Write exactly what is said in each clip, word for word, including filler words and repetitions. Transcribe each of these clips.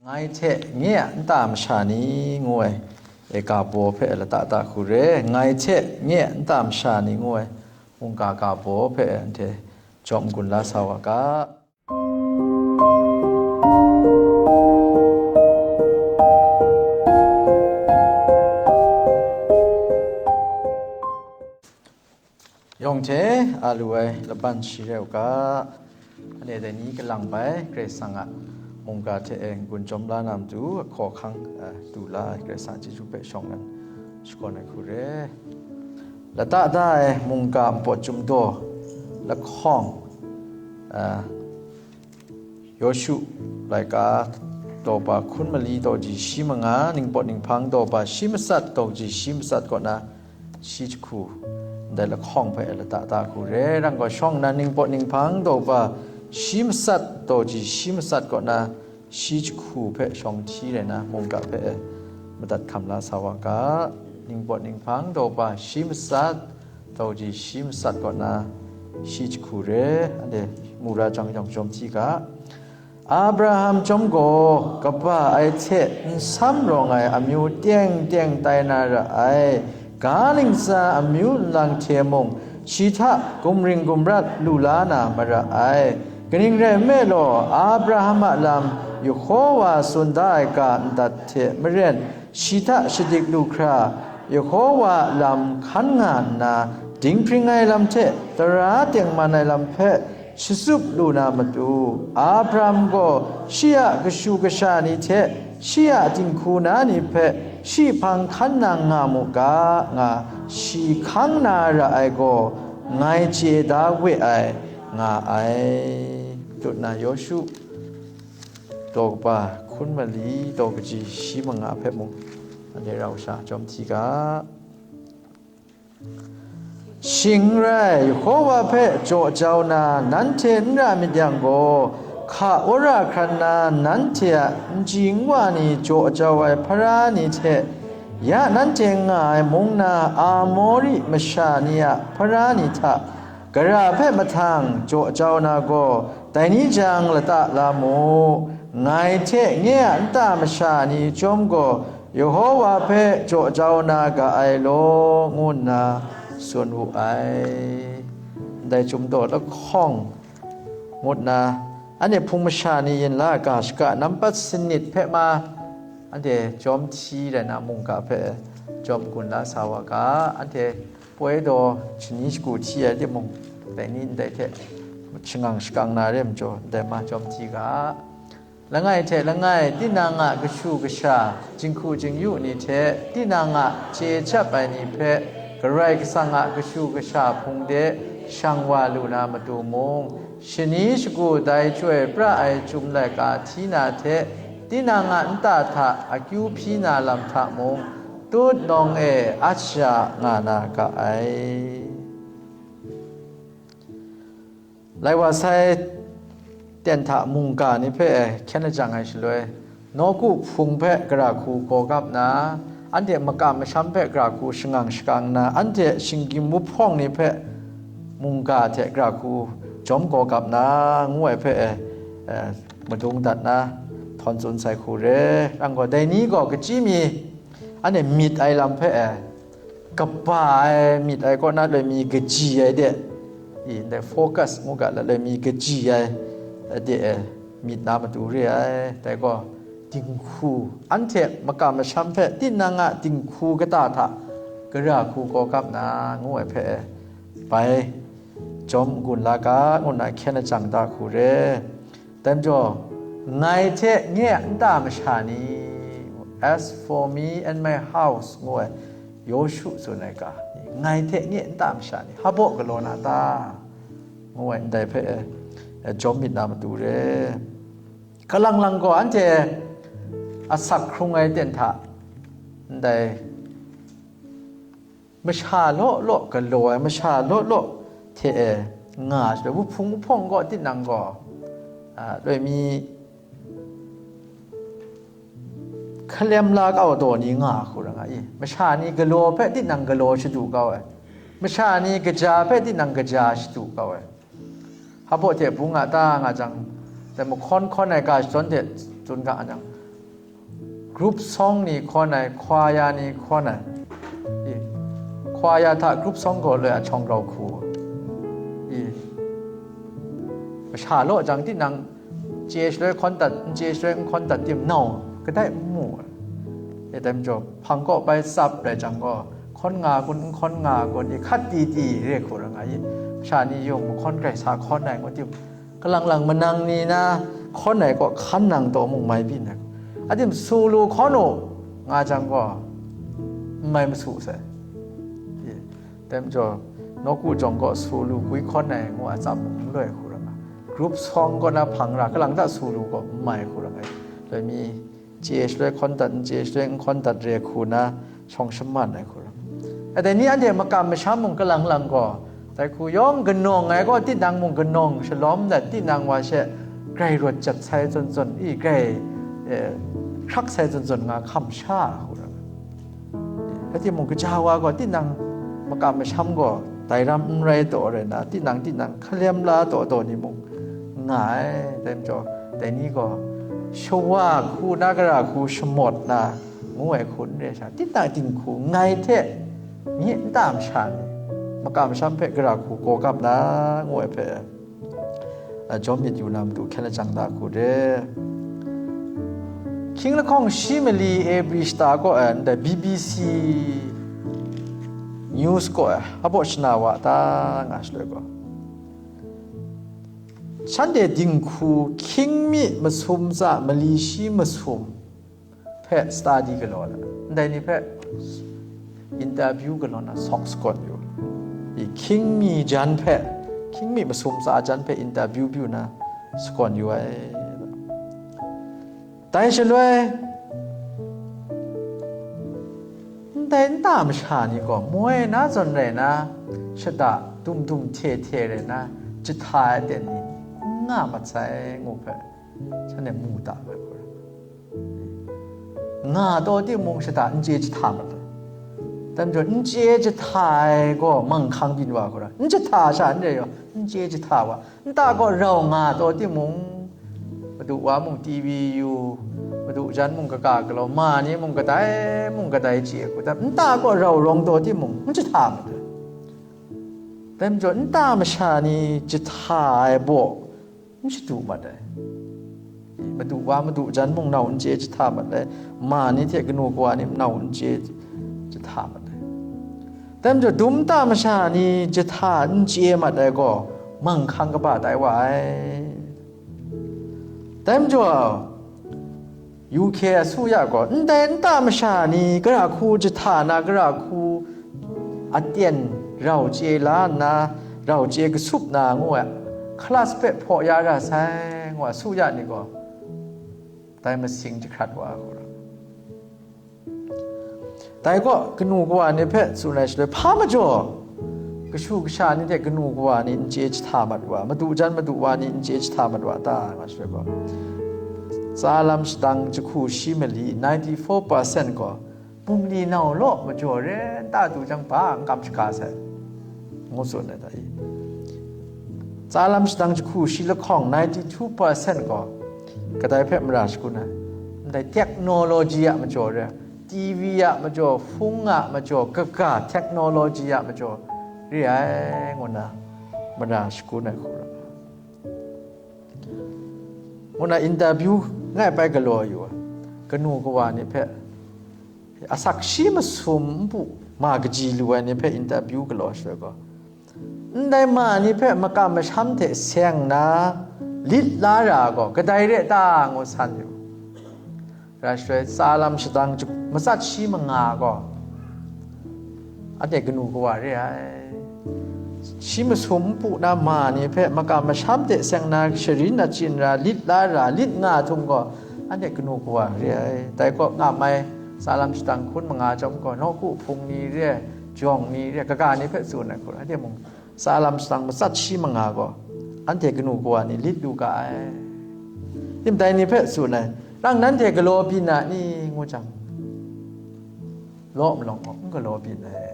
Ngai hte nye a nta masha ni ngu ai, e, ga baw hpe lata ta hku re. Ngai hte nye a nta masha ni ngu ai, mungga ga baw hpe anhte jawm n-gun la sa wa ga. Yawng hte a lu ai laban shi rai u ga. Anhte dai ni kalang bai Karai Kasang a mungga hte e n-gun jawm la na matu, a hkawhkang, a, du la ai Karai Kasang a chyeju hpe shawng nnan shakawn ai hku re. Lata da ai mungga npawt chyum daw lahkawng, a, Yawshu laika daw ba hkun mali daw ji shi manga, ningpawt ninghpang daw ba shi matsat daw ji shi matsat kaw na shi jahku, ndai lahkawng hpe lata ta hku re. Rang gaw shawng nnan ningpawt ninghpang daw ba shi matsat daw ji shi matsat kaw na shi jahku hpe shawng hti rai na, mungga hpe madat hkam la sa wa ga. Ningpawt ninghpang daw ba shi matsat daw ji shi matsat kaw na shi jahku re. Anhte mu ra jang yawng jawm hti ga. Abraham chyawm gaw kaba ai hte nsam rawng ai amyu teng teng tai na ra ai, ga ntsa amyu nlang hte mung shi hta gumring gumrat lu la na mara ai. Kaning rai nme law, Abraham a lam Yehowa tsun da ai ga ndat hte maren, shi hta shadik lu hkra, Yehowa a lam hkan nga nna, dinghpring ai lam hte tara tengman ai lam hpe shatsup lu na matu, Abraham gaw shi a kashu kasha ni hte shi a dinghku na ni hpe shi hpang hkan nang nga mu ga, nga shi hkang na ra ai gaw, ngai chye da we ai, nga ai, tut na Yawshu daw kaba hkun mali daw kaji shi manga hpe mung, anhte rau sha jawm hti ga. Shing n rai, Yehowa hpe jaw jau na nanhte n ra myit yang gaw, hka wora hkran na nanhte a nji nwa ni jaw jau ai hpara ni hte, ya nanhte nga ai mung na Amori masha ni a hpara ni hta, gara hpe mahtang jaw jau na gaw, dai ni jang lata la mu. Ngai hte nye a nta masha ni chyawm gaw, Yehowa hpe jaw jau na ga ai law, ngu nna tsun wu ai. Ndai chyum daw lahkawng ngut nna, anhte hpung masha ni yin la ga shaka nampat sanit hpe ma, anhte jawm hti rai na mungga hpe jawm gun la sa wa ga, anhte poi daw shani shagu hti ai timung, dai ni ndai hte shangang shakang na re ai majaw, ndai ma jawm hti ga. Langai hte langai, tinang a kashu kasha, jinghku jingyu ni hte, tinang a chye chyap ai ni hpe, Karai Kasang a kashu kasha hpung de shang wa lu na matu mung, shani shagu dai chyoi pra ai chyum laika hti na hte, tinang a nta hta akyu hpyi na lam hta mung, tut nawng e a sha nga na ga ai. Lai wa sai ten hta mungga ni hpe hkyen lajang ai shaloi, nawku hpung hpe gara hku gaw gap nna, anhte makam masham hpe gara hku shangang shakang nna, anhte shinggyim wuhpawng ni hpe mungga hte gara hku jawm gaw gap nna, ngu ai hpe, eh, madung dat nna, htawn tsun sai hku re. Rang gaw, dai ni gaw kachyi mi, anhte myit ai lam hpe, eh, kaba ai myit ai kaw na loi mi kaji ai de, i, ndai focus ngu ga la loi mi kaji ai, eh, de, eh, myit na matu re ai. Dai gaw, dinghku, anhte makam masham hpe tinang a dinghku kata hta gara hku gaw gap na, ngu ai hpe, eh, bai jawm n-gun la ga, ngu nna hkyen lajang da hku re. Dai majaw, ngai hte nye a nta masha ni, "As for me and my house," ngu ai Yawshu tsun ai ga, ngai hte nye a nta masha ni, hpa baw galaw na ta? Ngu ai ndai hpe, eh, jawm myit na matu re. Kalang lang gaw anhte asak hkrung ai ten hta, ndai masha law law galaw ai, masha law law hte e nga ai shaloi, wuhpung wuhpawng gaw tinang gaw, a, loi mi hkalem la kau daw ni nga hku ra nga i. Masha ni galaw hpe tinang galaw shadu kau ai, masha ni kaja hpe tinang kaja shadu kau ai. Hpa baw hte bung a ta nga jang, dai mahkawn hkawn ai ga shadawn hte tsun ga jang, Group song ni hkawn ai, khwaya ni hkawn ai. I, khwaya hta group song gaw loi a hkyawng grau hku. I, masha law jang tinang chye shaloi hkawn dat, n chye shaloi n hkawn dat tim nau, kadai n mu ai. E, dai majaw, hpang kaw bai tsap rai jang gaw, hkawn nga kun, n hkawn nga kun, i hkat ti ti re hku ra nga i, masha ni yung mahkawn grai sa hkawn ai ngu tim, kalang lang manang ni na hkawn ai kaw hkan nang taw mung mai byin ai. Adim su lu hkawn u nga jang gaw, n mai masu sai. Dai majaw, nawku jawng kaw su lu gwi hkawn ai ngu a tsap mung n loi hku ra nga. Group song kaw na hpang ra, kalang ta su lu gaw n mai hku ra nga. Dai mi, chye shaloi hkawn dat, n chye shaloi n hkawn dat re hku na, shawng shaman ai hku ra. Dai ni anhte makam masham mung kalang lang gaw, dai hku yawng kanawng ai gaw, tinang mung kanawng shalawm dat, tinang wa she grai rawt jat sai zawn zawn, i grai, eh, hkrak sai zawn zawn nga hkam sha hku ra. Rai timung, kaja wa gaw tinang makam masham gaw dai ram n rai taw rai na, tinang tinang hkalem la taw taw ni mung nga ai. Dai majaw, dai ni gaw shawa hku na, gara hku shamawt na, ngu ai hku n re sha, tinang dinghku ngai hte nye nta masha ni makam masham hpe gara hku gaw gap na, ngu ai hpe, a, jawm myit yu na matu hkyen lajang da hku re. Hkying lahkawng shi mali A B shata kaw ai, ndai B B C News kaw ai, a baw shana wa ta nga shaloi gaw, shanhte dinghku hkying mi masum tsa mali shi masum hpe study galaw na, ndai ni hpe interview galaw na sawk sakawn yu. I hkying mi jan hpe, hkying mi masum tsa jan hpe interview byu na sakawn yu ai. Dai shaloi, ndai nta masha ni gaw moi na zawn rai na, shada dum dum hte hte rai na, jahta ai aten ni n nga mat sai, ngu hpe, shanhte mu ta ai hku ra. Nga taw timung shada n chye jahta mat ai. Dai majaw, n chye jahta ai gaw manghkang byin wa hku ra. N jahta sha n re yaw, n chye jahta wa. Nta gaw rau nga taw timung, madu wa mung T V yu, madu jan mung kaga galaw, ma ni mung kadai mung kadai chye hku, nta gaw rau rawng taw timung, n jahta mat ai. Dai majaw, nta masha ni jahta ai baw n shadu mat ai. Madu wa madu jan mung nau n chye jahta mat ai, ma ni hte kanu kawa ni nau n chye jahta mat ai. Dai majaw, dum nta masha ni jahta n chye mat ai gaw, manghkang kaba tai wa ai. Dai majaw, U K a su ya gaw, ndai nta masha ni gara hku jahta na, gara hku aten rau chye la nna, rau chye kasup na ngu ai, class hpe hpaw ya ra sai ngu ai su ya ni gaw, dai masing jahkrat wa ai hku ra. Dai gaw kanu kawa ni hpe tsun ai shaloi, hpa majaw kashu kasha ni hte kanu kawa ni n chye jahta mat wa, madu jan madu wa ni n chye jahta mat wa ta, nga shaloi gaw, tsa lam shadang jahku shi mali, ninety four percent gaw, bungli nau law majaw re, nta du jang, ba n kam shaga sai, ngu tsun ai ta i? Tsa lam shadang jahku shi lahkawng, ninety two percent gaw kadai hpe mara shakun ai? Ndai technology a majaw re, T V a majaw, hpung a majaw, kaga technology a majaw re ai, ngu na mara shakun ai hku ra. Ngu na interview ngai bai galaw yu ai, kanu kawa ni hpe, asak shi masum npu ma kaji lu ai ni hpe interview galaw shaloi gaw, ndai ma ni hpe makam masham hte seng na lit la ra gaw kadai re ta, ngu san yu. Rai shaloi, tsa lam shadang jahku matsat shi manga gaw, anhte kanu kawa re ai. Shi masum npu na ma ni hpe makam masham hte seng na sharin achyin ra, lit la ra, lit nga htung gaw, anhte kanu kawa re ai. Dai kaw nga mai, tsa lam shadang hkun manga chyawm gaw, nawku hpung ni re, jawng ni re, kaga ni hpe tsun ai hku, anhte mung tsa lam shadang matsat shi manga gaw, anhte kanu kawa ni lit lu ga ai. Tim dai ni hpe tsun ai, nang nanhte galaw byin a ni, ngu jang, law malawng gaw n galaw byin ai.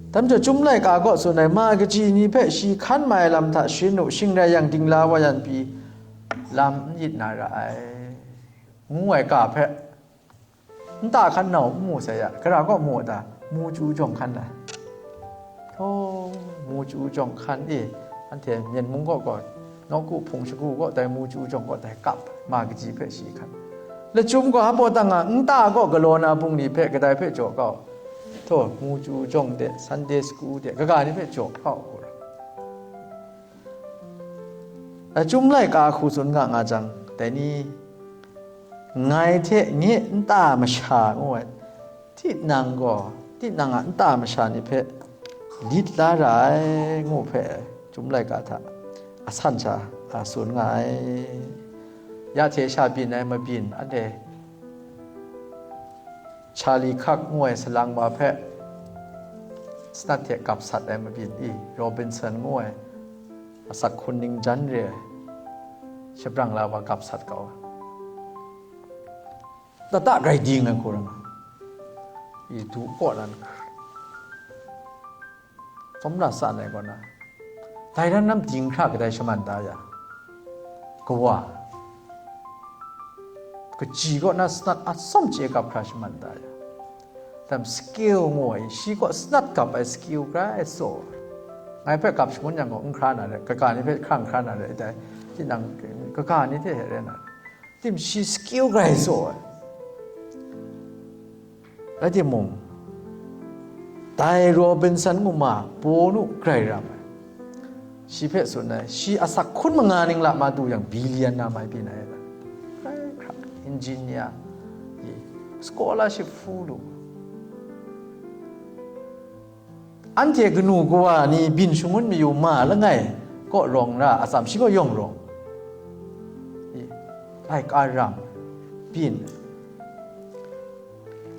Dai majaw, Chyum laika gaw tsun ai, ma kaji ni hpe shi hkan mai lam hta sharin u, shing rai yang, dingla wa yan pyi, lam n yit na ra ai, ngu ai ga hpe, nta hkan nau n mu sai ya, gara kaw mu a ta, mu chyu jawng hkan ai. Htaw, mu chyu jawng hkan e, anhte Myen mung kaw gaw, nawku hpung shagu kaw dai mu chyu jawng kaw dai kap, ma kaji hpe shi hkan. Lachyum gaw hpa tang a, nta kaw galaw na bungli hpe kadai hpe jaw kau. Htaw, mu chyu jawng de, Sunday school de, kaga ni hpe jaw kau hku rai. Lachyum laika hku tsun nga nga jang, dai ni, ngai hte nye nta masha ngu ai, tinang gaw, tinang a nta masha ni hpe lit la ra ai, ngu hpe Chyum laika hta asan sha a tsun nga ai. Ya hte sha byin ai mabyin, anhte Charlie Kirk ngu ai salang wa hpe sanat hte gap sat ai mabyin i, Robinson ngu ai asak hkun ning jan re ai shabrang la wa gap sat kau ai. Lata grai ding ai hku rai nga, i du kaw nan hkra, tsawmra san ai kaw na, dai ran lam ding hkra kadai shaman da ya, kawa, kaji kaw na sanat atsawm chye kap hkra shaman da ya, dam skill ngu ai, shi kaw sanat gap ai skill grai tsaw ai. Ngai hpe gap shangun yang gaw, n hkra na re, kaga ni hpe hkra n hkra na re, dai, tinang kaga ni hte hte rai na re. Tim shi skill grai tsaw ai. Rai timung, dai Robinson ngu ma, Paul nu grai ram ai. Shi hpe tsun ai, shi asak hkun manga ning la ma du yang, billion na mai byin ai. Grai hkra, engineer, i, scholarship hpu lu. Anhte kanu kawa ni byin shangun mayu ma langai kaw rawng ra atsam, shi gaw yawng rawng. I, laika ram byin.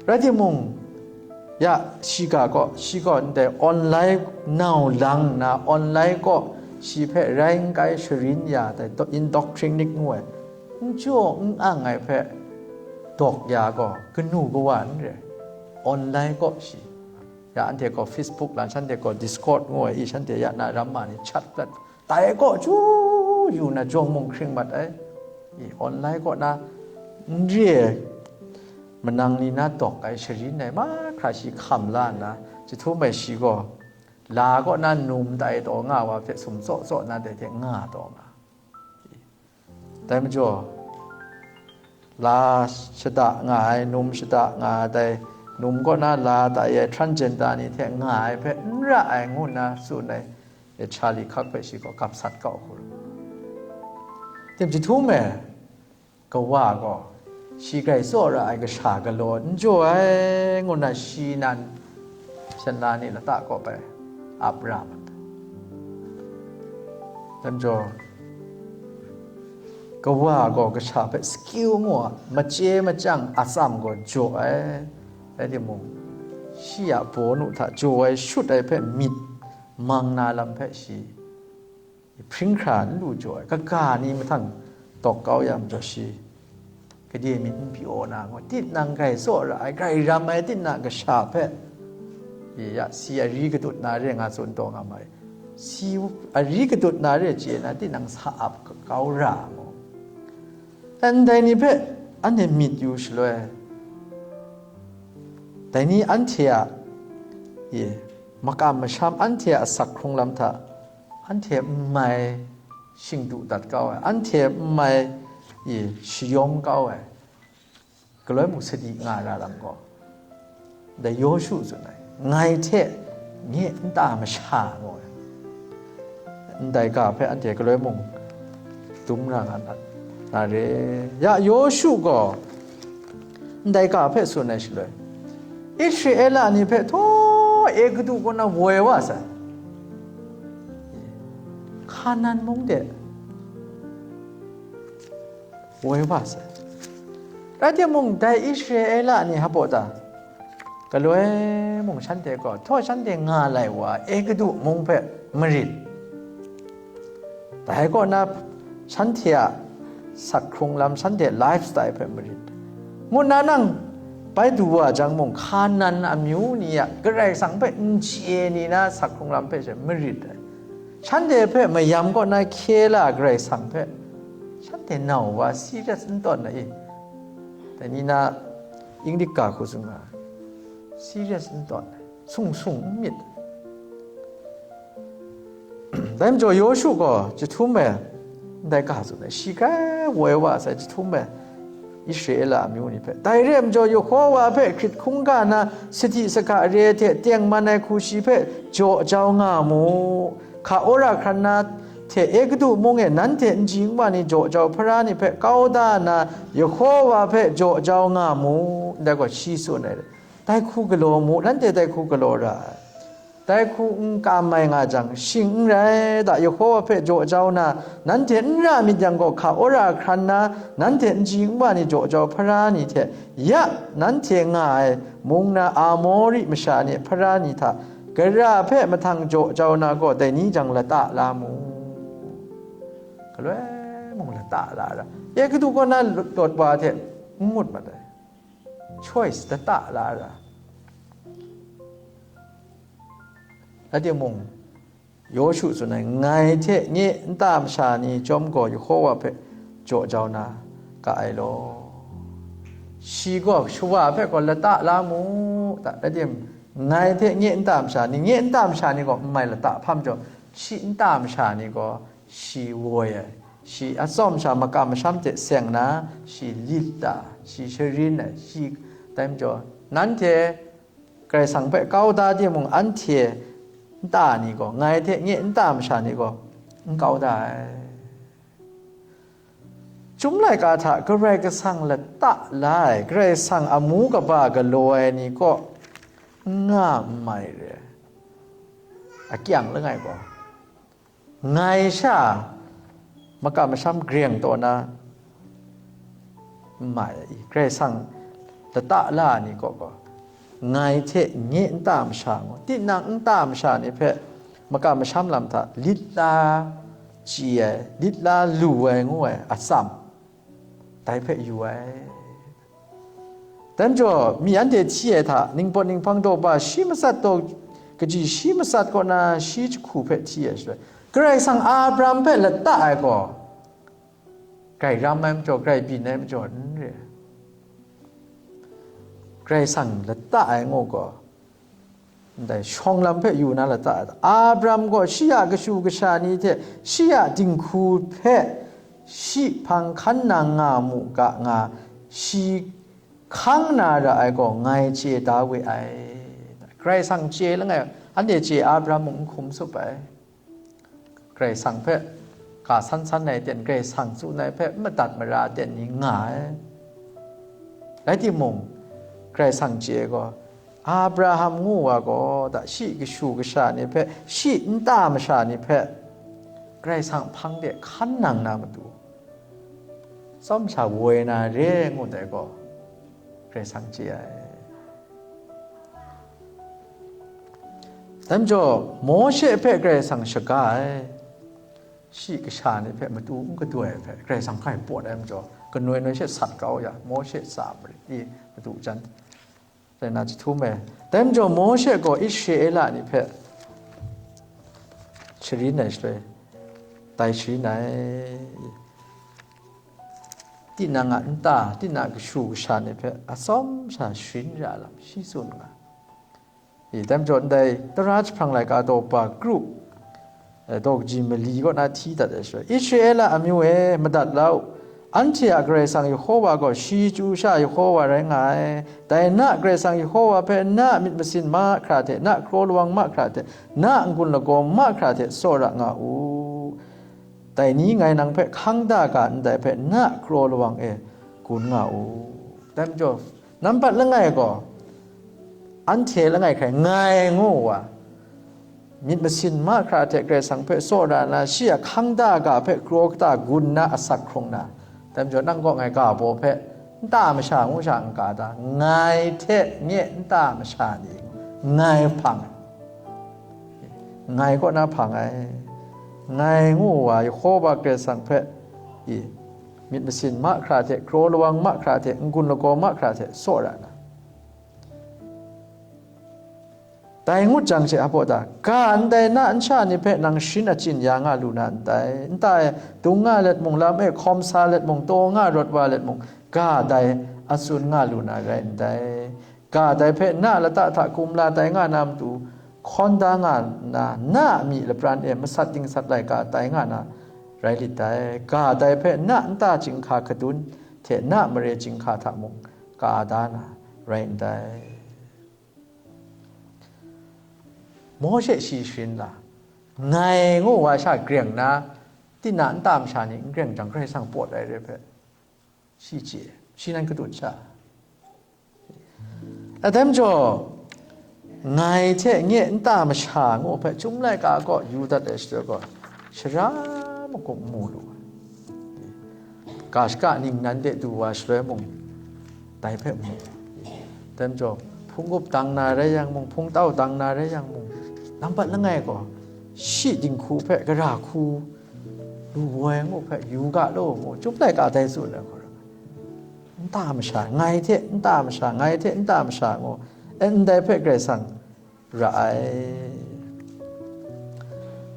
Rai timung, ya, shi ga kaw, shi gaw ndai online nau lang nna, online kaw shi hpe rai n kai sharin ya, dai do-, indoctrinated ngu ai, n jaw n ang ai hpe dawk ya gaw, kanu kawa n re, online kaw shi. Ya, anhte gaw Facebook lan, shanhte gaw Discord ngu ai i, shanhte ya na ram ma ni chat plat, dai kaw chyu yu na jawng mung hkring mat ai. I, online kaw na n re ai, manang ni na dawk ai sharin ai mahkra shi hkam la nna, jahtum ai shi gaw la kaw na num tai taw nga wa hpe sum tsaw tsaw na dai hte nga taw nga. Dai majaw, la shada nga ai, num shada nga ai, dai num kaw na la tai ai, transgender ni hte nga ai hpe n ra ai, ngu nna tsun ai, e, Charlie Kirk hpe shi gaw gap sat kau hku rai. Tim jahtum e, kawa gaw, shi grai tsaw ra ai kasha galaw n jaw ai, ngu nna shi nan shanla ni lata kaw bai ap ra ma ai. Dai majaw, kawa gaw kasha hpe skill ngu a, machye machyang atsam gaw jaw ai, rai timung, shi a baw nu hta jaw ai shut ai hpe myit mang na lam hpe shi hpring hkra n lu jaw ai, kaga ni mahtang dawk kau ya majaw shi, gade myit n pyaw na ngu, tinang grai tsaw ra ai, grai ram ai tinang kasha hpe, ya, si ari gadut na re nga tsun taw nga ma ai, si ari gadut na re chye na tinang sa ap kau ra ngu. Ndai ni hpe anhte myit yu shaloi, dai ni anhte a, ye, makam masham, anhte a asak hkrung lam hta, anhte n mai shingdu dat kau ai, anhte n mai, ye, shayawng kau ai, galoi mung sadi nga ra lam gaw, dai Yawshu tsun ai, ngai hte nye nta masha ngu ai. Ndai ga hpe anhte galoi mung dum ra nga na, na re. Ya, Yawshu gaw ndai ga hpe tsun ai shaloi, Israela ni hpe htaw Egutu kaw na woi wa sai, Hkanan mung de woi wa sai. Rai timung, dai Israela ni hpa ta, galoi mung shanhte gaw, htaw shanhte nga lai wa, Egutu mung hpe marit, dai kaw na shanhte a sak hkrung lam, shanhte lifestyle hpe marit, ngu nna nang bai du wa jang mung, Hkanan amyu ni a Karai Kasang hpe n chye ni na sak hkrung lam hpe she marit ai. Shanhte hpe mayam kaw na hkye la Karai Kasang hpe Shanhte nau wa serious n tawn ai. Dai ni na English ga hku tsun nga, serious n tawn ai, sung sung n myit. Dai majaw Yawshu gaw jahtum ai, ndai ga tsun ai, shi grai woi wa sai jahtum ai Israela amyu ni hpe. Dai re ai majaw, Yehova hpe hkrit hkungga na sadi saga re hte tengman ai hku shi hpe jaw jau nga mu. Hka wora hkran na hte Egutu mung e nanhte nji nwa ni jaw jau hpara ni hpe kau da nna, Yehova hpe jaw jau nga mu, ndai gaw shi tsun ai. Dai hku galaw mu, nanhte dai hku galaw ra ai. Dai hku n kam ai nga jang, shing n rai da, Yehova hpe jaw jau na, nanhte n ra myit yang gaw, hka wora hkran na, nanhte nji nwa ni jaw jau hpara ni hte, ya nanhte nga ai mung na Amori masha ni hpara ni hta, gara hpe mahtang jaw jau na gaw, dai ni jang lata la mu. Galoi mung lata la ra, Egutu kaw na lawt wa hte n ngut mat ai. Choice lata la ra. Rai timung, Yawshu tsun ai, ngai hte nye nta masha ni chyawm gaw Yehova hpe jaw jau na ga ai law. Shi gaw shawa hpe gaw lata la mu, ta, rai timung, ngai hte nye nta masha ni, nye nta masha ni gaw n mai lata hpam jaw, shi nta masha ni gaw shi woi ai, shi atsawm sha makam masham hte seng na, shi lit ta, shi sharin ai, shi, dai majaw, nanhte Karai Kasang hpe kau da timung, anhte nta ni gaw, ngai hte nye nta masha ni gaw, n kau da ai. Chyum laika hta Karai Kasang lata la ai, Karai Kasang amu kaba galaw ai ni kaw n nga n mai re ai. Akyang langai gaw, ngai sha makam masham greng taw na n mai ai. Karai Kasang lata la ai ni kaw gaw, ngai hte nye nta masha ngu, tinang nta masha ni hpe makam masham lam hta lit la chye ai, lit la lu ai ngu ai atsam, dai hpe yu ai. Dai majaw, mi anhte hti ai hta, ningpawt ninghpang daw ba shi matsat daw, kaji shi matsat kaw na shi jahku hpe hti ai shaloi, Karai Kasang Abraham hpe lata ai gaw, grai ram ai majaw, grai byin ai majaw n re ai. Karai Kasang lata ai ngu gaw, ndai shawng lam hpe yu na lata ai ta? Abraham gaw shi a kashu kasha ni hte shi a dinghku hpe shi hpang hkan nang nga mu ga nga, shi hkang na ra ai gaw ngai chye da we ai. Karai Kasang chye langai, anhte chye Abraham mung n hkum tsup ai. Karai Kasang hpe ga san san ai ten, Karai Kasang tsun ai hpe n madat mara ten ni nga ai. Rai timung, Karai Kasang chye gaw, Abraham ngu wa gaw, da, shi kashu kasha ni hpe, shi nta masha ni hpe, Karai Kasang hpang de hkan nang na matu, tsawm sha woi na re ngut ai gaw, Karai Kasang chye ai. Dai majaw, Mawshe hpe Karai Kasang shaga ai, shi kasha ni hpe matu n gadoi ai hpe, Karai Kasang hkai pawt ai majaw, kanoi noi she sat kau ya, Mawshe tsa marit i matu jan, rai na jahtum e. Dai majaw, Mawshe gaw Israela ni hpe sharin ai shaloi, dai sharin ai, tinang a nta, tinang a kashu kasha ni hpe atsawm sha sharin ra lam shi tsun nga. I, dai majaw ndai Tara jahprang laika daw pa kru, eh, daw kaji mali kaw na hti dat ai shaloi, Israela amyu e, madat la u, anhte a Karai Kasang Yehova gaw shi chyu sha Yehova rai nga ai. Dai na Karai Kasang Yehova hpe na myit masin mahkra hte, na kraw lawang mahkra hte, na n-gun lagaw mahkra hte tsawra nga u. Dai ni ngai nang hpe hkang da ga ndai hpe na kraw lawang e gun nga u. Dai majaw, nambat langai gaw, anhte langai hkrai ngai ngu wa, myit masin mahkra hte Karai Kasang hpe tsawra na, shi a hkang da ga hpe kraw kata gun na asak hkrung na, dai majaw nang kaw ngai ga baw hpe nta masha ngu sha n ka ta? Ngai hte nye nta masha ni ngai hpang ai. Ngai kaw na hpang ai. Ngai ngu wa, Yehova Karai Kasang hpe i myit masin mahkra hte, kraw lawang mahkra hte, n-gun lagaw mahkra hte tsawra na, Dai ngut jang she a baw ta, ga ndai na nsha ni hpe nang sharin achyin ya nga lu na ndai? Nta e dung nga let mung, lam e hkawm sa let mung, taw nga rawt wa let mung, ga dai a tsun nga lu na rai ndai. Ga dai hpe na lata hta kumla tai nga na matu, hkawn da nga nna, na a myi lapran e masat dingsat laika tai nga na rai lit dai. Ga dai hpe na nta chyinghka hkadun hte na mare chyinghka hta mung ka da na rai ndai. Mawshe shi sharin la, ngai ngu wa sha greng na, tinang nta masha ni n greng jang, Karai Kasang pawt ai re hpe, shi chye, shi nan kadut sha. Atem jaw, ngai hte nye nta masha ngu hpe, Chyum laika kaw yu dat ai shaloi gaw, shara magup mu lu ai. Ga shaka ningnan de du wa shaloi mung, dai hpe mu. Atem jaw, hpung up dang na rai yang mung, hpung tau dang na rai yang mung, lampat langai gaw, shi dinghku hpe gara hku lu woi ngu hpe, yu ga law ngu, Chyum laika dai tsun ai hku rai. Nta masha, ngai hte nta masha, ngai hte nta masha ngu, e, ndai hpe Karai Kasang ra ai.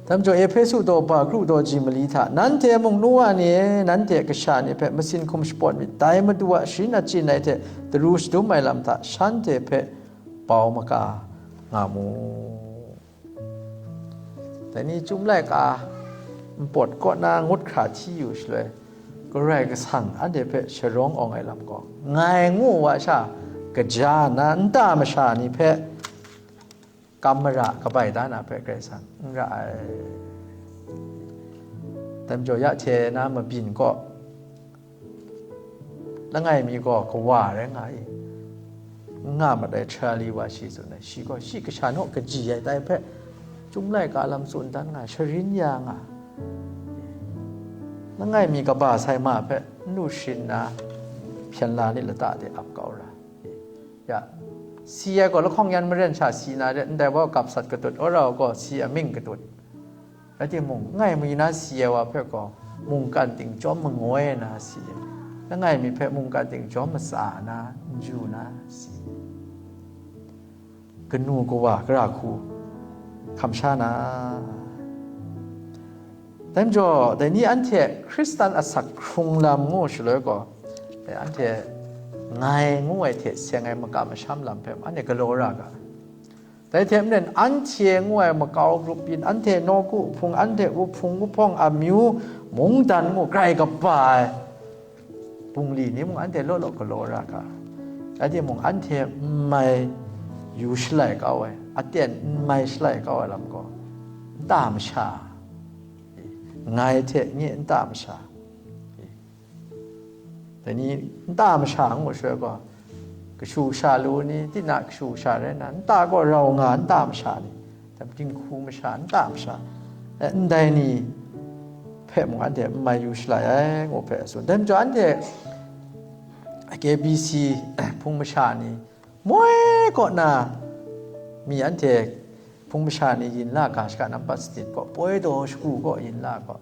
Dai majaw, Ehpesu daw ba kru daw ji mali hta, nanhte mung nu wa ni e, nanhte kasha ni hpe masin hkum shapawt myit, dai Madu a sharin achyin ai hte daru shadum ai lam hta, shanhte hpe bau maka nga mu. Dai ni Chyum laika npawt kaw na ngut hkra hti yu shaloi, Karai Kasang anhte hpe sharawng awng ai lam gaw, ngai ngu wa sha kaja nna nta masha ni hpe kam mara kabai da na hpe Karai Kasang n ra ai. Dai majaw, ya hte na mabyin kaw, langai mi gaw kawa rai nga i, n nga mat ai Charlie wa shi tsun ai, shi gaw shi kasha naw kaji ai tai hpe, Chyum laika lam tsun dan nga, sharin ya nga, langai mi kaba sai ma hpe n lu sharin na, hpyen la ni lata de ap kau ra. Ya, si ai gaw lahkawng yan maren sha si na re, ndai wa gap sat katut, wora gaw si amying katut. Rai timung, langai mi na si ai wa hpe gaw, mungkan ting chyawm mangoi na si, langai mi hpe mungkan ting chyawm matsa na, n ju na si, kanu kawa, gara hku hkam sha na. Dai majaw, dai ni anhte Hkristan asak hkrung lam ngu shaloi gaw, dai anhte ngai ngu ai hte seng ai makam masham lam hpe anhte galaw ra ga. Dai hte maren, anhte ngu ai makau grup byin, anhte nawku hpung, anhte wuhpung wuhpawng amyu, mungdan ngu grai kaba ai bungli ni mung anhte law law galaw ra ga. Rai timung, anhte n mai yu shalai kau ai, aten n mai shalai kau ai lam gaw, nta masha, ngai hte nye nta masha, dai ni nta masha ngu shaloi gaw, kashu kasha lu ni, tinang kashu kasha rai nna, nta gaw rau nga nta masha ni, dai dinghku masha, nta masha, eh, ndai ni hpe mung anhte n mai yu shalai ai, ngu hpe a tsun. Dai majaw, anhte K B C hpung masha ni moi kaw na mi anhte hpung masha ni yin la ga shaka nampat sanit kaw, poi daw shagu kaw yin la gaw,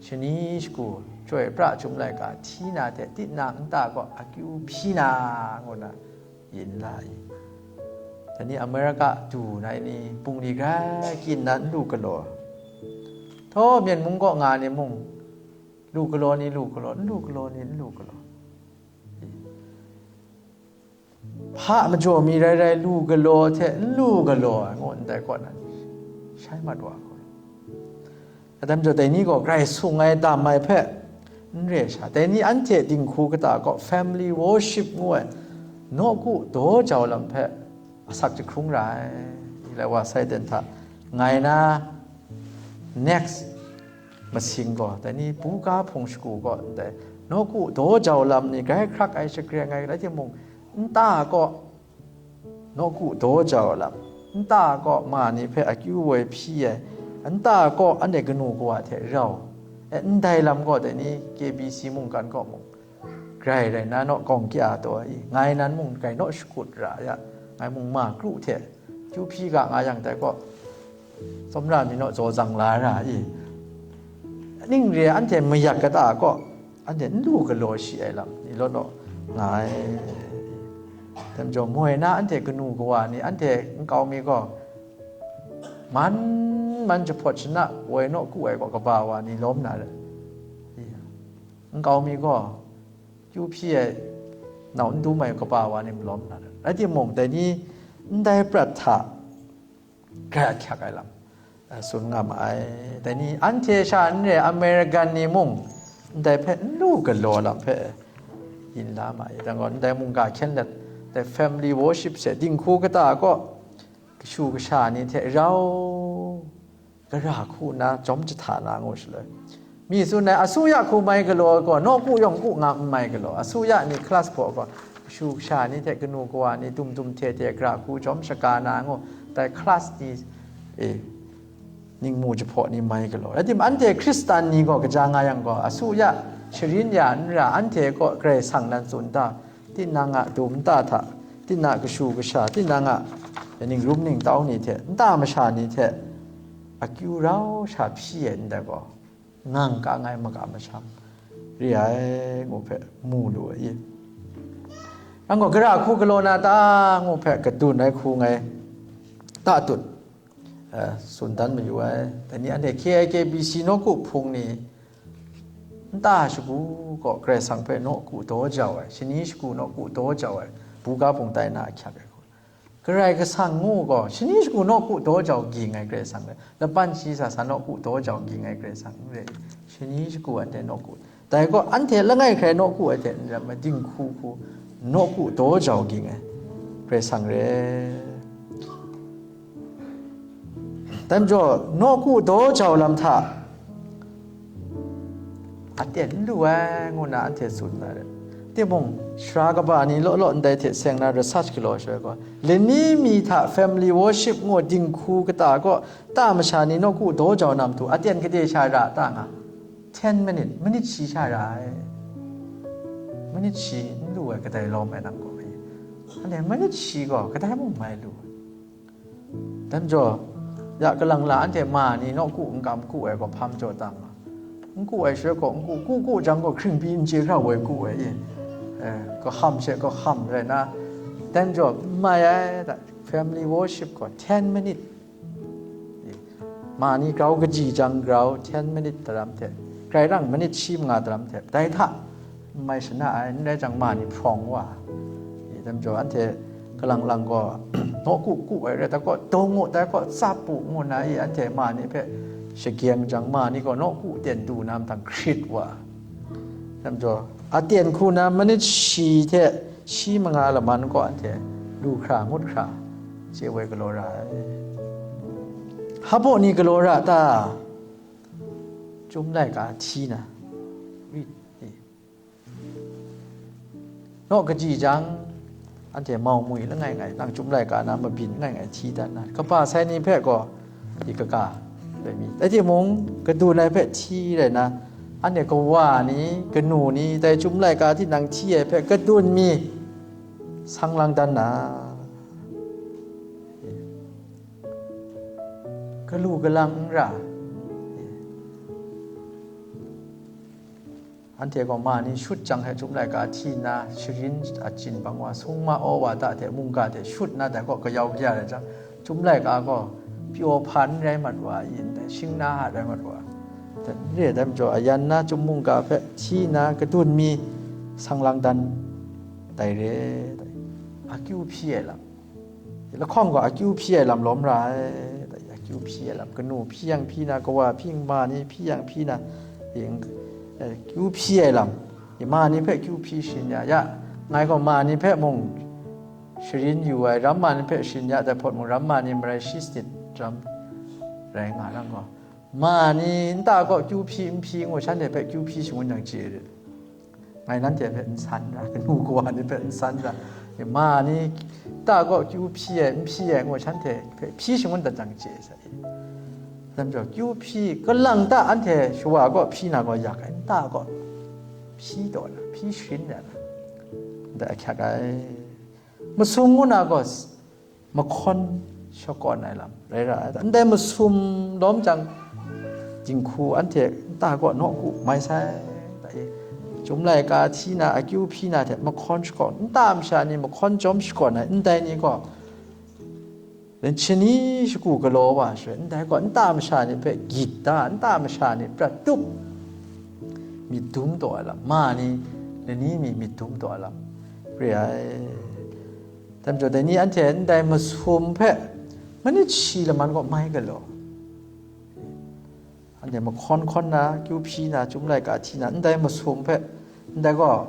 shani shagu, chyoi pra Chyum laika hti na hte tinang nta kaw akyu hpyi na, ngu na yin la i. Dai ni America du na ai ni bungli grai kyin na n lu galaw, htaw Myen mung kaw nga ni mung, lu galaw ni lu galaw, n lu galaw ni n lu galaw, hpa majaw mi rai rai lu galaw hte n lu galaw ai ngu ndai kaw na ni shai mat wa hku. Atam jaw, dai ni gaw Karai sung ai, dam ai hpe n re sha, dai ni anhte dinghku kata kaw family worship ngu ai nawku daw jau lam hpe asak jahkrung ra ai. Lai wa sai ten hta ngai na next masing gaw, dai ni buga hpung shagu kaw ndai nawku daw jau lam ni grai hkrak ai, shagreng ai, rai timung, nta kaw nawku daw jau lam, nta kaw ma ni hpe akyu woi hpyi ai, nta kaw anhte kanu kawa hte rau, e, ndai lam gaw dai ni K B C mungkan kaw mung, grai rai na naw gawng kya taw ai i, ngai nan mung grai naw shakut ra ya, ngai mung ma kru hte kyu hpyi ga nga yang dai kaw, tsawmra mi naw zaw zang la ra i, ning re anhte mayak kata kaw, anhte n lu galaw shi ai lam ni law law nga ai. Dai majaw, moi na anhte kanu kawa ni, anhte nkau mi gaw, man man jahpawt shana woi naw ku ai gaw kaba wa ni lawm na rai. Nkau mi gaw, kyu hpyi ai, nau n dum ai kaba wa ni malawm na rai. Rai timung, dai ni ndai prat hta grai ahkyak ai lam, eh, tsun nga ma ai. Dai ni anhte sha n re, American ni mung ndai hpe n lu galaw lam hpe yin la ma ai. Dang gaw, ndai mungga hkyen let, dai family worship she dinghku kata kaw, kashu kasha ni hte rau, gara hku nna jawm jahta na ngu shaloi, mi tsun ai, asuya hku mai galaw gaw, nawku yawng ku nga n mai galaw, asuya ni class hpaw gaw, kashu kasha ni hte kanu kawa ni dum dum hte hte gara hku jawm shaga na ngu, dai class ni, e, ningmu jahpaw ni mai galaw. Rai timung, anhte Hkristan ni gaw kaja nga yang gaw, asuya sharin ya n ra, anhte kaw Karai Kasang nan tsun ta, tinang a dum nta hta, tinang a kashu kasha, tinang a ningrum ningtau ni hte, nta masha ni hte akyu rau sha hpyi ai ndai gaw, ngang ka ngai maka masham re ai ngu hpe mu lu ai. Nang gaw gara hku galaw na ta ngu hpe kadun ai hku ngai tatut, eh, tsun dan mayu ai. Dai ni anhte K I K B C nawku hpung ni nta shagu gaw Karai Kasang hpe nawku daw jau ai, shani shagu nawku daw jau ai, buga bungtai na ahkyak ai. Karai Kasang ngu gaw, shani shagu nawku daw jau ging ai Karai Kasang rai, laban shi sa sa nawku daw jau ging ai Karai Kasang n rai, shani shagu anhte nawku, dai gaw anhte langai hkrai nawku ai hte n ram ai, dinghku hku nawku daw jau ging ai Karai Kasang rai. Dai majaw, nawku daw jau lam hta aten n lu ai, ngu nna anhte tsun na rai. Timung, sara kaba ni law law ndai hte seng na research galaw shaloi gaw, lani mi hta family worship ngu dinghku kata kaw, ta masha ni nawku daw jau na matu aten gade sha ra ta nga? Ten minute, minute shi sha ra ai. Minute shi n lu ai, kadai lawm ai nang gaw mai. Anhte minute shi gaw kadai mung mai lu ai. Dai majaw, ya kalang la anhte ma ni nawku n kam ku ai gaw hpa majaw tam nga? N ku ai shaloi gaw, n ku, ku, ku jang gaw hkringbi n chye hkra woi ku ai, e, eh, kaham she kaham rai na, dai majaw n mai ai, da, family worship gaw ten minute, e, ma ni grau kaji jang grau ten minute daram hte, grai rang minute shi manga daram hte, dai hta n mai shana ai, n rai jang ma ni hprawng wa ai. Dai majaw, anhte kalang lang gaw, nawku ku ai rai, dai gaw, dawng u, dai gaw, tsap u, ngu nna i anhte ma ni hpe shagyeng jang, ma ni gaw nawku ten du na mahtang hkrit wa ai. Dai majaw, aten hku na manit shi hte shi manga laman gaw anhte lu hkra ngut hkra chye woi galaw ra ai. Hpa baw ni galaw ra ta? Chyum laika hti na, naw kaji jang, anhte mau mwi langai ngai, nang Chyum laika na mabyin langai ngai hti dat na, kaba sai ni hpe gaw, di kaga, rai mi. Rai timung, kadun ai hpe hti rai na, anhte kawa ni, kanu ni, dai Chyum laika tinang hti ai hpe kadun mi, sang lang dan na, kalu kalang n ra. Anhte gaw ma ni shut jang hte Chyum laika hti nna, sharin a chyin bang wa, sung ma aw wa da hte mungga hte shut nna, dai gaw kayau kaya rai jang, Chyum laika gaw pyaw hpa n rai mat wa, yin dai shing na a rai mat wa, dai n re ai majaw, ayan na Chyum mungga hpe hti nna kadun mi sang lang dan dai re, dai akyu hpyi ai lam. Lahkawng gaw akyu hpyi ai lam lawm ra ai, akyu hpyi ai lam, kanu hpyi yang hpyi na, kawa hpyi, ma ni hpyi yang hpyi na, ing, eh, kyu hpyi ai lam, ma ni hpe kyu hpyi sharin ya, ya, ngai gaw ma ni hpe mung sharin yu ai, ram ma ni hpe sharin ya, dai hpawt mung ram ma ni marai shi sanit ram rai nga yang gaw, ma ni nta kaw kyu hpyi n hpyi ngu shanhte hpe kyu hpyi shangun yang chye ai. Ngai nanhte hpe n san ra, kanu kawa ni hpe n san ra, ma ni ta kaw kyu hpyi ai, n hpyi ai ngu shanhte hpe hpyi shangun dat jang chye sai. Dai majaw, kyu hpyi, kalang ta anhte shawa kaw hpyi na gaw yak ai, nta kaw hpyi taw na, hpyi sharin ya na, ndai ahkyak ai. Masum ngu na gaw, mahkawn shakawn ai lam rai ra ai. Ndai masum lawm jang, dinghku anhte nta kaw nawku mai sai, Chyum laika hti na, akyu hpyi na hte mahkawn shakawn, nta masha ni mahkawn jawm shakawn ai ndai ni gaw, Shani shagu galaw wa shaloi, ndai gaw nta masha ni hpe gyit da, nta masha ni prat tup, myit dum taw ai lam, ma ni lani mi myit dum taw ai lam re ai. Dai majaw, dai ni anhte ndai masum hpe manit shi laman kaw mai galaw. Anhte mahkawn hkawn na, kyu hpyi na, chyum laika hti na, ndai masum hpe, ndai gaw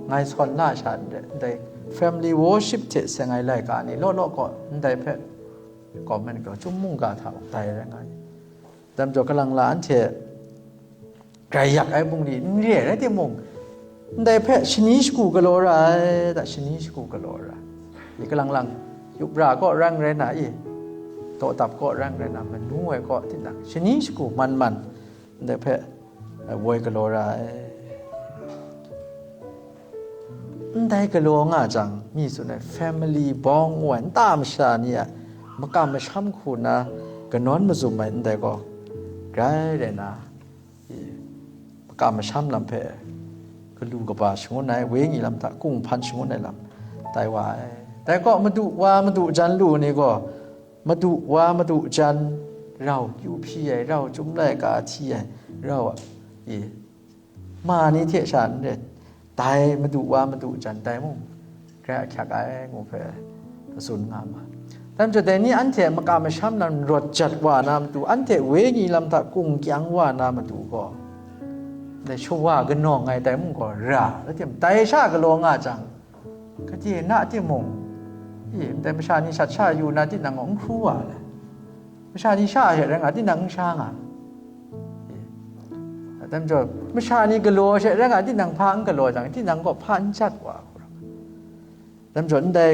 ngai sawn la sha n re, ndai family worship hte seng ai laika ni law law kaw ndai hpe comment gaw, chyum mungga hta mung dai rai nga ai. Dai majaw, kalang la anhte grai yak ai bungli n re ai rai timung, ndai hpe shani shagu galaw ra ai, da, shani shagu galaw ra ai. I kalang lang, yup ra kaw rang rai na i, dawdap kaw rang rai na, manu ai kaw tinang shani shagu man man, ndai hpe, eh, woi galaw ra ai. Ndai galaw nga jang, mi tsun ai, family bawng ngu ai nta masha ni a makam masham hku na kanawn mazum ai ndai gaw, grai rai na, i, makam masham lam hpe galu kaba shangun ai, wenyi lam hta kunghpan shangun ai lam tai wa ai. Dai kaw, madu wa madu jan lu ni gaw, madu wa madu jan, rau kyu hpyi ai, rau chyum laika hti ai, rau a, i, ma ni hte sha n ret, dai madu wa madu jan tai mung, grai ahkyak ai ngu hpe tsun nga ma. Dai majaw, dai ni anhte makam masham lam rawt jat wa na matu, anhte wenyi lam hta kung kyang wa na matu gaw, dai shawa kanawng ai tai mung gaw ra, rai tim, dai sha galaw nga jang, gade na timung, i, ndai masha ni shat sha yu na tinang gaw n hkru wa ai. Masha ni sha she rai nga, tinang n sha nga. I, dai majaw, masha ni galaw she rai nga, tinang hpa n galaw jang, tinang gaw hpa n jat wa hku rai. Dai majaw, ndai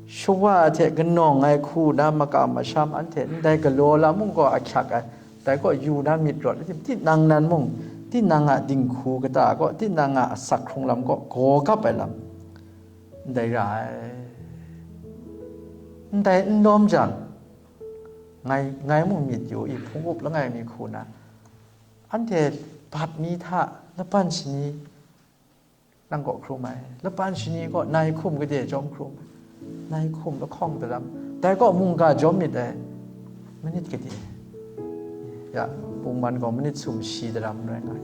shawa hte kanawng ai hku na makam masham anhte ndai galaw lam mung gaw ahkyak ai, dai kaw yu na myit rawt ai, tinang nan mung, tinang a dinghku kata kaw, tinang a asak hkrung lam kaw gaw gap ai lam, ndai ra ai. Ndai n lawm jang, ngai, ngai mung myit yu i, hpung up langai mi hku na, anhte bat mi hta laban shani nang kaw hkrum ai, laban shani kaw nai hkum gade jawm hkrum ai, nai hkum lahkawng daram, dai kaw mungga jawm myit ai, manit gade. Ya, pungman gaw manit sumshi daram rai nga ai.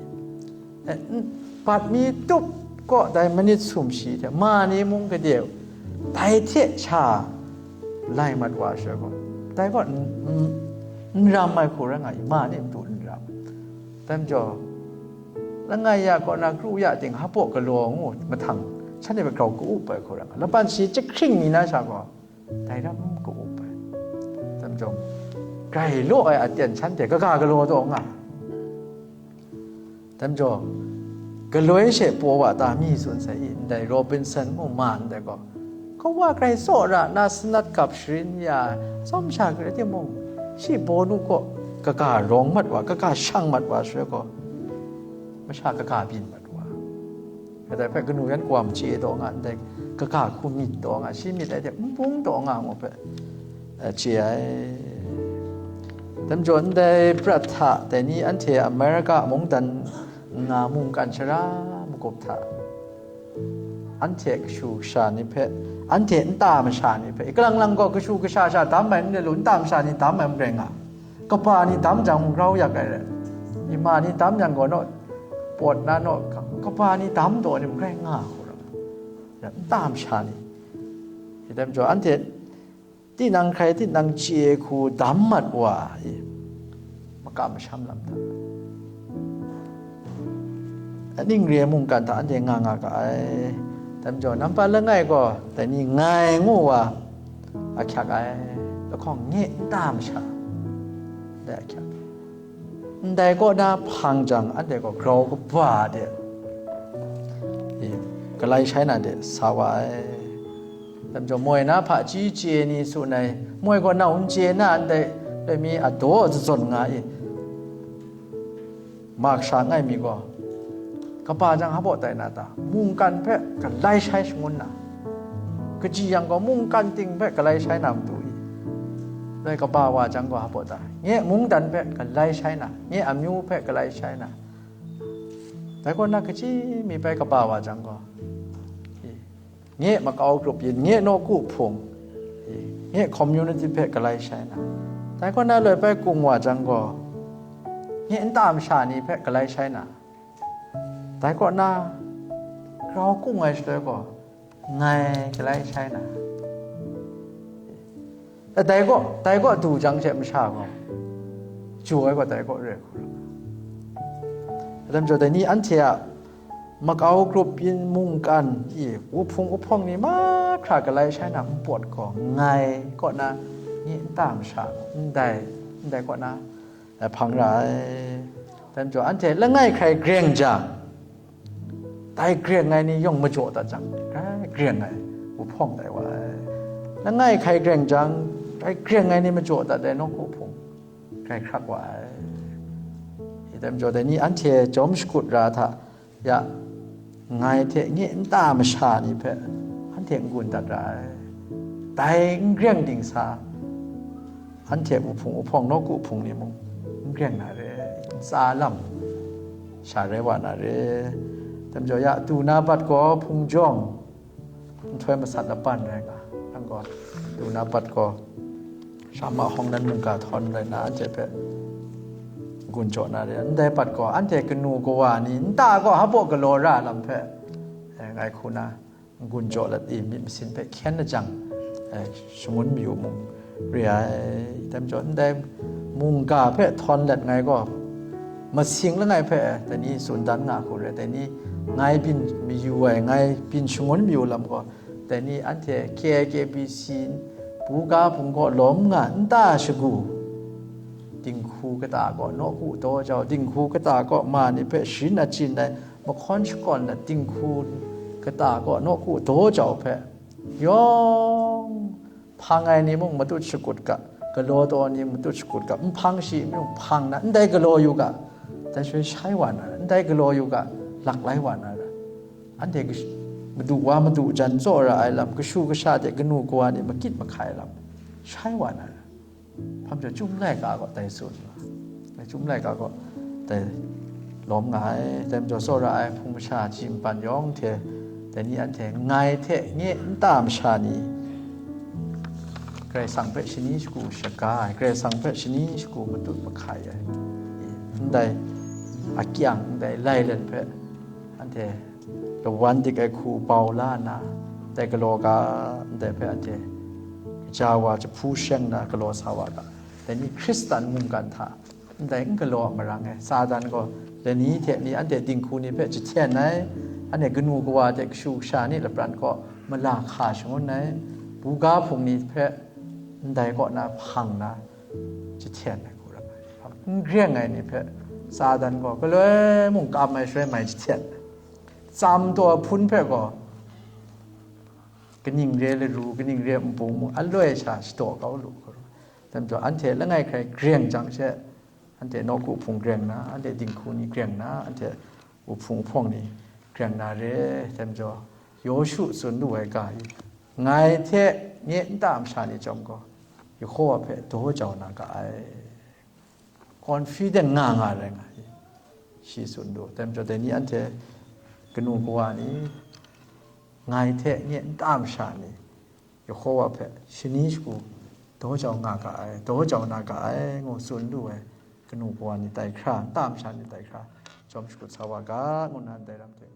E, n-, bat mi tup kaw dai manit sumshi hte ma ni mung gade, dai hte sha lai mat wa sha gaw, dai gaw n, n, n ram ai hku rai nga i, ma ni matu n ram. Dai majaw, langai ya kaw na kru ya ting, hpaw galaw ngu mahtang, shanhte hpe grau ka-up ai hku rai nga, laban shi jahkring mi na sha gaw, dai ram ka-up ai. Dai majaw, grai law ai aten shanhte kaga galaw taw nga. Dai majaw, galoi she paw wa ta mi tsun sai i, ndai Robinson mu ma ndai gaw, kawa grai tsaw ra na sanat gap sharin ya ai, tsawm sha hkrit timung, shi bawnu kaw kaga rawng mat wa, kaga shang mat wa shaloi gaw, masha kaga byin mat wa. Kadai hpe kanu yan kawam chye taw nga ndai, kaga hku myit taw nga, shi myit ai hte npung taw nga ngu hpe, eh, chye ai. Dai majaw, ndai prat hta, dai ni anhte Amerika mungdan nga mungkan shara magup hta, anhte kashu kasha ni hpe, anhte nta masha ni hpe, kalang lang gaw kashu kasha sha dam ai n lu, nta masha ni dam ai n rai nga, kaba ni dam jang mung grau yak ai rai, ima ni dam yang gaw naw, pawt na naw, kaba ni dam taw ni mung rai nga hku rai, nta masha ni, dai majaw, anhte tinang hkrai tinang chye hku dam mat wa i, makam masham lam hta, aning re mungkan hta anhte nga nga ga ai. Dai majaw, nampa langai gaw dai ni ngai ngu wa ahkyak ai, lahkawng nye nta masha, dai ahkyak. Ndai kaw na hpang jang, anhte gaw grau kaba de, e, galai shai na de sa wa ai. Dai majaw, moi na hpaji chye ni tsun ai, moi gaw nau n chye na ndai, dai mi a daw zazawn nga i, ma kasha ngai mi gaw, kaba jang hpaw tai na ta? Mungkan hpe galai shai shangun na, kaji yang gaw mungkan ting hpe galai shai na matu i? Dai kaba wa jang gaw hpaw ta? Nye mungdan hpe galai shai na, nye amyu hpe galai shai na, dai kaw na kaji mi bai kaba wa jang gaw, i, nye makau grup yin, nye nawku hpung, i, nye community hpe galai shai na, dai kaw na loi bai kung wa jang gaw, nye nta masha ni hpe galai shai na, dai kaw na grau kung ai shaloi gaw, ngai galai shai na, dai kaw, dai kaw du jang she masha gaw, chyu ai gaw dai kaw re ai hku rai. Atam jaw dai ni anhte a makau grup yin mungkan i wuhpung wuhpawng ni mahkra galai shai na npawt gaw, ngai kaw na nye nta masha ndai, ndai kaw na, eh, hpang ra ai. Dai majaw, anhte langai hkrai greng jang, dai greng ai ni yawng majaw dat jang, grai greng ai wuhpawng tai wa ai. Langai hkrai greng jang, grai greng ai ni majaw dat ai nawku hpung grai hkrak wa ai. Dai majaw, dai ni anhte jawm shakut ra hta, ya, ngai hte nye nta masha ni hpe anhte n-gun dat ra ai. Dai n greng dingsa, anhte wuhpung wuhpawng nawku hpung ni mung n greng na re, ntsa lam sha rai wa na re. Dai majaw, ya, du na bat gaw hpung jawng nhtoi masat laban rai nga, nang gaw, du na bat gaw, sha ma hawng nan mungga htawn rai na, anhte hpe gun jaw na re. Ndai bat gaw, anhte kanu kawa ni nta gaw hpa galaw ra lam hpe, eh, ngai hku na, n-gun jaw lat i, myit masin hpe hkyen lajang, eh, shangun mayu mung re ai. Dai majaw, ndai mungga hpe htawn let ngai gaw, masing langai hpe, eh, dai ni tsun dan nga hku re, dai ni ngai byin mayu ai, ngai byin shangun mayu lam gaw, dai ni anhte K I K B C, buga hpung kaw lawm nga nta shagu, dinghku kata kaw nawku daw jau, dinghku kata kaw ma ni hpe sharin achyin ai, mahkawn shakawn ai dinghku kata kaw nawku daw jau hpe, yawng hpang ai ni mung matut shakut ga, galaw taw ni matut shakut ga, nhpang shi mung hpang na, ndai galaw yu ga, dai shaloi shai wa na ra, ndai galaw yu ga, lak lai wa na ra. Anhte kash-, madu wa madu jan tsawra ai lam, kashu kasha hte kanu kawa ni makit mahkai ai lam, shai wa na ra. Hpa majaw, Chyum laika gaw dai tsun nga, Chyum laika gaw dai lawm nga ai. Dai majaw, tsawra ai hpung masha, chyi npan yawng hte, dai ni anhte ngai hte nye nta masha ni, Karai Kasang hpe shani shagu shaga ai, Karai Kasang hpe shani shagu matut mahkai ai, ndai akyang, ndai lailen hpe anhte lawan dik ai hku bau la nna, dai galaw ga, ndai hpe anhte kaja wa jahpu sheng nna galaw sa wa ga, dai ni Hkristan mungkan hta ndai n galaw a marang e, Satan gaw lani hte ni anhte dinghku ni hpe jahten ai, anhte kanu kawa hte kashu kasha ni lapran kaw mala hka shangun ai, buga hpung ni hpe ndai kaw na hpang na jahten ai hku rai. N greng ai ni hpe Satan gaw galoi mung kam ai shaloi mai jahten ai. Tsam taw hpun hpe gaw kaning re laru, kaning re npung mung aloi sha shadaw kau lu hku rai. Dai majaw, anhte langai hkrai greng jang she, anhte nawku hpung greng na, anhte dinghku ni greng na, anhte wuhpung hpawng ni greng na re. Dai majaw, Yawshu tsun lu ai ga i, ngai hte nye nta masha ni chyawm gaw, Yehova hpe daw jau na ga ai. Confident nga nga rai nga i, shi tsun lu. Dai majaw, dai ni anhte kanu kawa ni, ngai hte nye nta masha ni, Yehova hpe shani shagu daw jau nga ga ai, daw jau na ga ai, ngu tsun lu ai kanu kawa ni tai hkra, nta masha ni tai hkra, jawm shakut sa wa ga, ngu nna ndai lam hte